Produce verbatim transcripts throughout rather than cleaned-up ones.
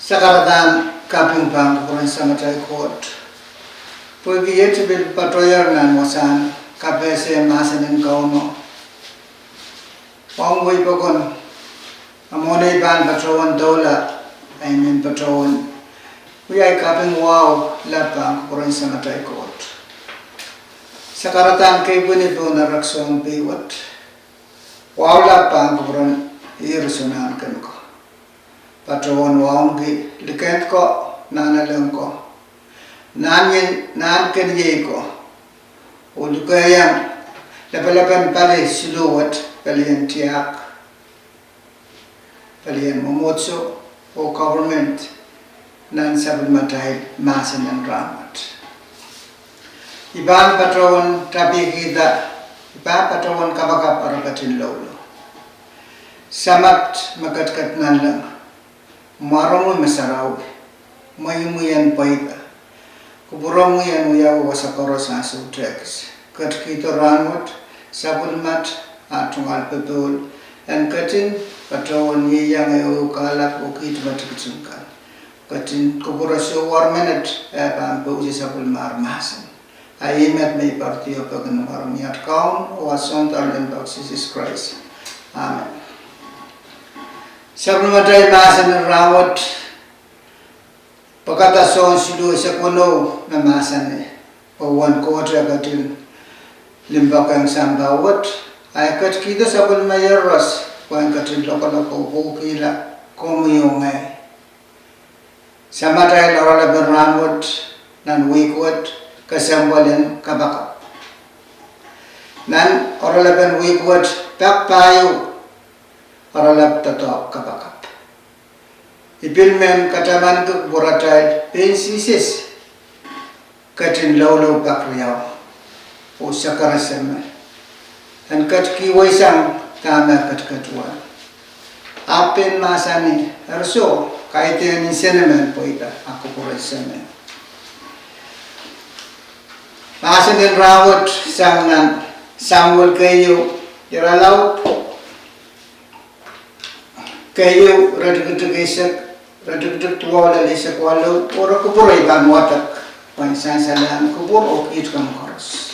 Sakaradahn kaping pahn kupwuren Samatail Koht. Pwehki iet I pil patohier nan wasahn kapehse mahsen en Kauno, ong wei pokon, a mwohn ei pahn patohwan doula, I men patohwan wia ei kaping wahu lap pahn kupwuren Samatail Koht. Sakaradahn keipweni pohn erek soang pei wet, wahu lap pahn kupwuren ire soangen ahneki ko. Patohwan wauneki likend ko, nahnalek ko, nahn ien, nahn keniei ko, oh lukehiong lapalapen pali siluh wet, pelien tiahk, pelien mwomwohdiso, oh government, nan sapwellimatail mahsen en rahnwet. I pahn patohwan tapikihda, I pahn patohwan kapakap ara ketin loulou. Samat me ketiket nanleng, mwaromwi me sarawi, mweimwi en pweida, kupwuromwi en wiawi wasa koaros ansou tehkis, ketikihdo rahnwet, sapwellimat, ah tungoal popohl, en ketin patohwan ieiang ehu kahlap oh kiht me tikitik kan. Ketin kupwure sohwar menet, e pahn pousehla sapwellimar mahsen. A ih met me I poaridi oh peki ni mwaren at Kaun oh at Soundoar Lempoak Sises Krais. Amen. Sapwellimatail mahsen en rahnwet pwekada Sohn siluh eisek weneu me mahsanih, pwe uwen Koht e ketin limpoakiong sampah wet, a e ketikihdo sapwellime iehros, pwe en ketin lokolok oh pwukihla komwi oh ngehi. Samatail oaralapen rahnwet, nan wihk wet, kesempwal en kapakap. Nan oaralapen wihk wet, pak pahieu, oaralap doadoahk kapakap. I pil men katamanki kupwuratail pein Sises ketin loulou pak riau, oh sakara seme, en ketikihweisang dahme ketiket wet. Ahpw pein mahsanih, eri soh, kaidehn nsene men pweida, a kupwuren seme. Mahsen en rahnwet sang nan Samuel keieu, irelaud keieu, iretikitik eisek, iretikitik duwau lel eisek walu, oh re kupwure pahn wadek, pwehn sansalehng kupwur oh kiht kan koaros.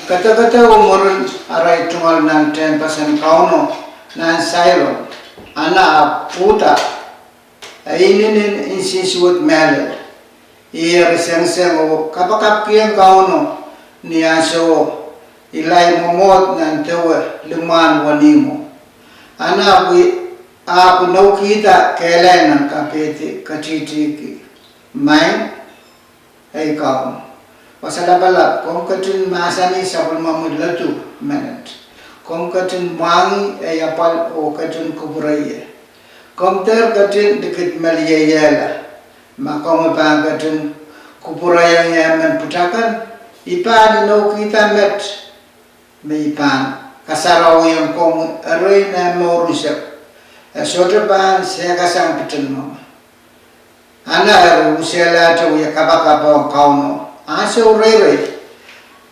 Kadokado mwurin arail tungoal nan tehnpasen Kauno nan Sailo, Ana ahpw pwuhda, e inenen nsensuwed mehlel. Ih eri sengiseng oh kapakapkihong Kauno ni ansouo Ilai mwomwohd nan dewe limwahn wenihmwo. Ana ahpw, ahpw inoukihda kehlail nan kapehdi, katihtihki, Maing, ei Kaun, Wasa Lapalap, komw ketin mahsanih sapwellimomwi lodu menet. Komw ketin mwahngih ei apwal oh ketin kupwure ie. Komw dehr ketin likidmelieiehla. Ma komwi pahn ketin kupwurehiong ie emen pwutak kan, I pahn inoukihda met me I pahn kasarawihong komwi erein eh mour unsek. E sohte pahn sehkasang pitihn mwomwe. Ana eri usehlahte wie kapakap ong Kauno ansou reirei.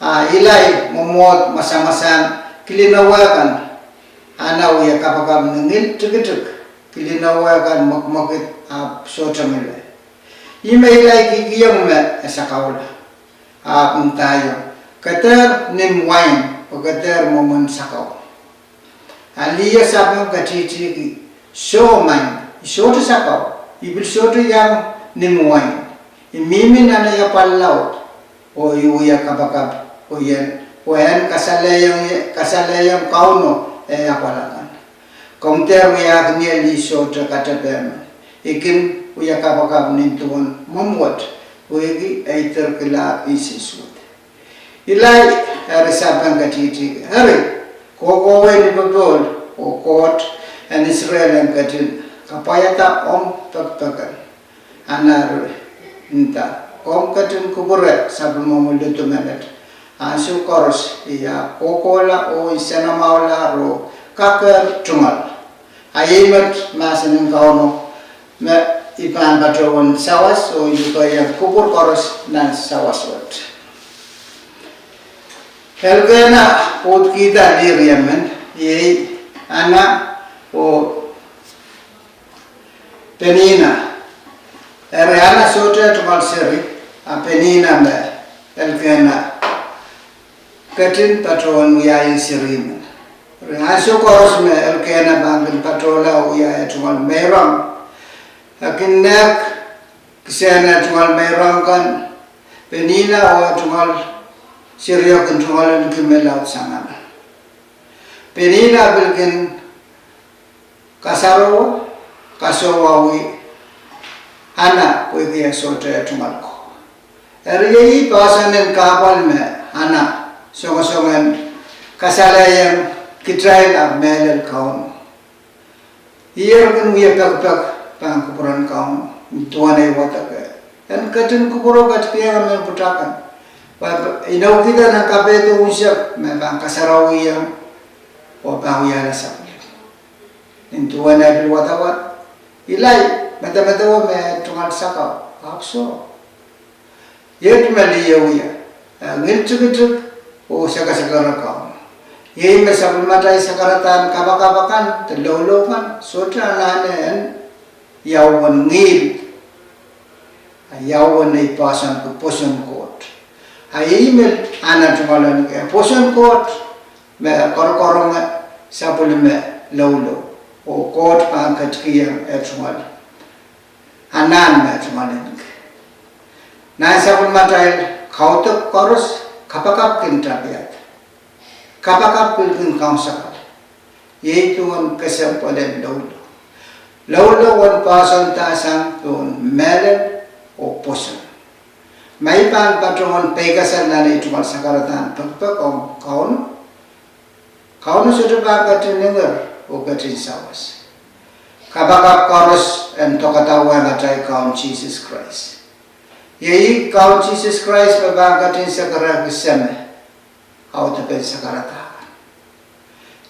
A Ilai mwomwohd masamasahn kilin ewe kan. Ana wie kapakap ni ngil tikitik, kilin ewe kan mwekimwekid ahpw sohte ngile. Ih me Ilai kihkihong me e sakaula. Ahpw ndahiong, ke dehr nim wain, pwe ke dehr mwomwen sakau. A lih sapeng katihtihki, Soh, Maing, I sohte sakau, I pil sohte iang nim wain. I mihmi nan ei apwal laud, oh I wia kapakap, pwe en, pwe en kasalehiong, kasalehiong Kauno ei apwal akan. Komw dehr wiahkin ie lih sohte katepe men. I kin wia kapakap nin duwen mwomw wet, pwehki e direkila nsensuwed. Ilai eri sapeng katihtihki, Eri, kohkohwei ni popohl, oh Koht en Israel en ketin kapwaiada omw pekipeken. Ana eri nda, Komw ketin kupwure sapwellimomwi lodu menet ansou koaros. I ahpw kohkohla oh nsenamwahulah oh kakehr tungoal. A iei met mahsen en Kauno me I pahn patohwan sawas oh I lukehiong kupwur koaros nan sawas wet. Elkehna pwoudkihda lih riemen, iei Ana oh Penina. Eri Hana sohte tungoal seri, a Penina me Elkena ketin patohwan wiahiong seri men. Eri ansou koaros me Elkena pahn kin patohla oh wia eh tungoal meirong, e kin nek kisehn eh tungoal meirong kan, Penina oh eh tungoal serio kin tungoal ahneki me laud sang Hana. Penina pil kin kasarawi, kasohwawi Hana pwehki e sohte tungoal ko. Eri iei poahsoan en kahpwal me Hana songosongen kasalehiong kitail ahpw mehlel Kauno. Ih kin wia pekipek pahn kupwuren Kauno, duwen ei wadek en ketin kupwuro ketikihong mehn pwutak kan, pwe inoukihda nan kapehdo unsek me pahn kasarawihong oh pahn wiahla sapwellime. Nin duwen eh pil wadawad, ih medemedewe me tungoal sakau, ahpw soh. Iet me liho wia, e ngil tikitik oh sekesekere Kauno. Iei me sapwellimatail sakaradahn kapakap akan de loulou kan sohte anahne en ia uwen ngihl, a ia uwen ei poahsoanki pwoson Koht. A iei me Hana tungoal ahneki pwoson Koht me korokoronge sapwellime loulou, oh Koht pahn ketikihong eh tungoal anahn me tungoal ahneki. Nan sapwellimatail kaudok koaros, kapakap kin tapiada. Kapakap pil kin kaunsekala. Iei pohn kesempwal en loulou. Loulou en poahsoanda sang pohn mehlel oh pwoson. Ma I pahn patohwan peikasal nan ei tungoal sakaradahn pekipek ong Kauno, Kauno sohte pahn ketin inger oh ketin sawas. Kapakap koaros en doakada wehngatail Kaun Sises Krais. Iei Kaun Sises Krais me pahn ketin sakaraki Seme audepen sakarada kan.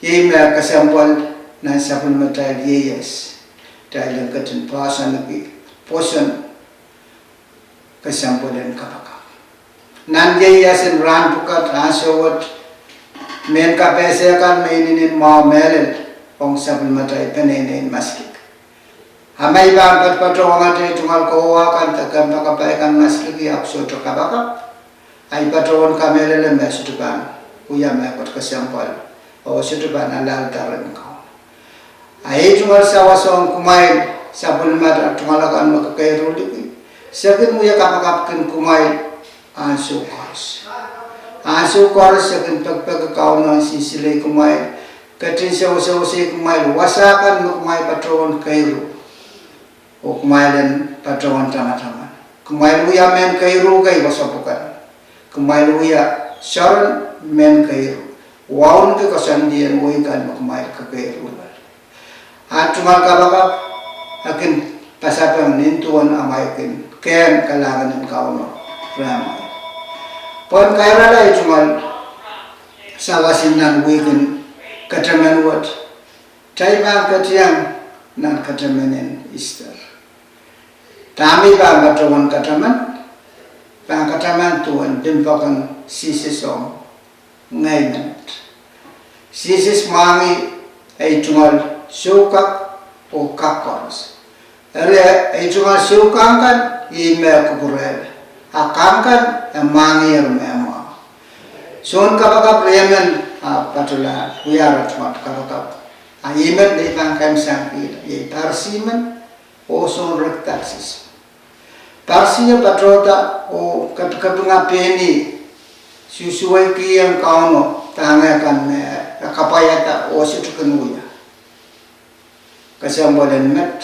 Iei me kesempwal nan sapwellimatail ieias, kitail en ketin poahsoanki pwoson kesempwal en kapakap. Nan ieiasen rahn pwukat, ansou wet, mehn kapehse kan me inenen mwahu mehlel ong sapwellimatail peneinei en maskik. A ma I pahn patopatohwangete tungoal kowe kan de kempoakepahkan maskiki ahpw sohte kapakap, a I patohwan kamehlele me sohte pahn wia mehkot kesempwal, oh sohte pahn alahldahn rehn Kauno. A ei tungoal sawas ong kumwail sapwellimatail tungoal akan me kekeiru liki, se kin wia kapakap kin kumwail ansou koaros. Ansou koaros se kin pekipeki Kauno en sisilei kumwail, ketin sewesewese kumwail wasa kan me kumwail patohwan keiru, oh kumwail en patohwan tamataman. Kumwail wia mehn keiru kei wasa pwukat. Kumwail wia soaren mehn keiru, wauneki koasoandi en wehi kan me kumwail kekeiru loale. A tungoal kapakap, e kin pasapeng nin duwen amwail kin kehn kalahngan en Kauno rehmwail. Pwehn kairala ei tungoal sawas nan wihk en kataman wet, kitail pahn ketiong nan kataman en Easter. Dahme I pahn patohwan kataman? Pahn kataman duwen limpoak en Sises ong ngehi menet. Sises mwahngih ei tungoal soukak oh kak koaros. Eri ei tungoal soukak kan, ih me kupwurehla. A kak kan, e mwahngiher me mwahu. Soun kapakap riemen, a patohla wiahla tungoal kapakap. A ih me I pahn kaimwisekihla, iei Parisi men oh soun rek taksis. Parisi patohda oh kepikepinga pehni, susuweikihong Kauno dahme kan me e kapwaiada oh sohte kin wia. Kesempwal en met,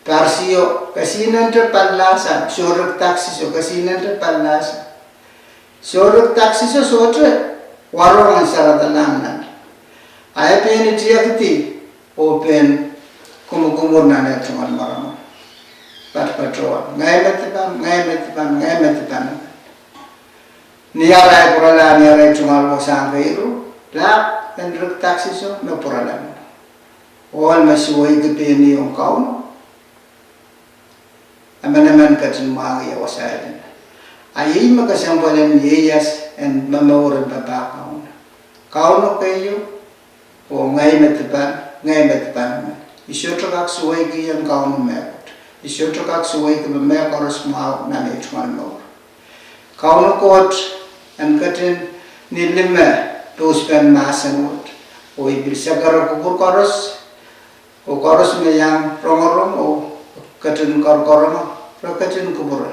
Parisi kesihnente pallahsang, soun rek taksiso kesihnente pallahsang. Soun rek taksiso sohte warohng en saradalahng nan, a e pehn tiakedi oh pehn kumwukumwur nan eh tungoal mwaromwar, patopatohwan, ngehi me dipan, ngehi me dipan, ngehi me dipan. Ni arail pwurala, ni arail tungoal wasahn keiru, lahp en rek taksiso me pwurala, ohl me suweiki pehni ong Kauno, emenemen ketin mwahngih wasaht. A ih me kesempwal en ieias en momour en papah Kauno. Kauno keieu, oh ngehi me dipan, ngehi me dipan me. I sohte kak suweiki en Kauno mehkot. I sohte kak suweiki me mehkoaros mwahu nan ei tungoal mour. Kauno Koht en ketin nilime dohspen mahsen wet, oh I pil sekere kupwur koaros, oh koaros me iang rongorong oh ketin korokorongo, re ketin kupwure.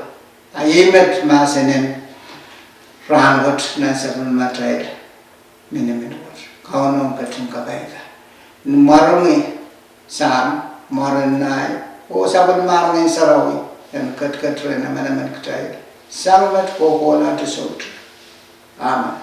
A iei met mahsen en rahnwet nan sapwellimatail minimin wet. Kauno ketin kapaida ni mwarongi Sahm, mwaren Naihe, oh sapwellimomwi Ngehn Sarawi en ketiket rehn emenemen kitail sang met kohkohlahte soutuk. Amen.